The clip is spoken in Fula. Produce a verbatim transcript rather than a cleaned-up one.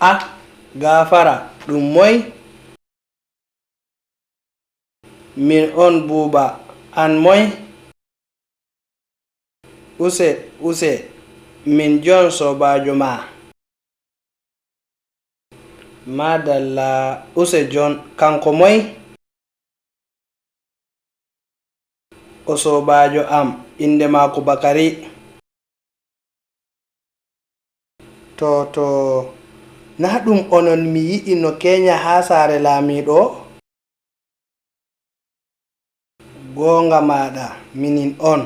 A, gaafara, ɗum moy? Min on Buuba, aan moy? Use, use, min Jon soobaajo maa. Maadalla, use Jon, kanko moy? O soobaajo am, innde maako Bakari. To, to, naa ɗum onon mi yi'i no keenya haa saare laamiiɗo? Goonga maaɗa, minin on.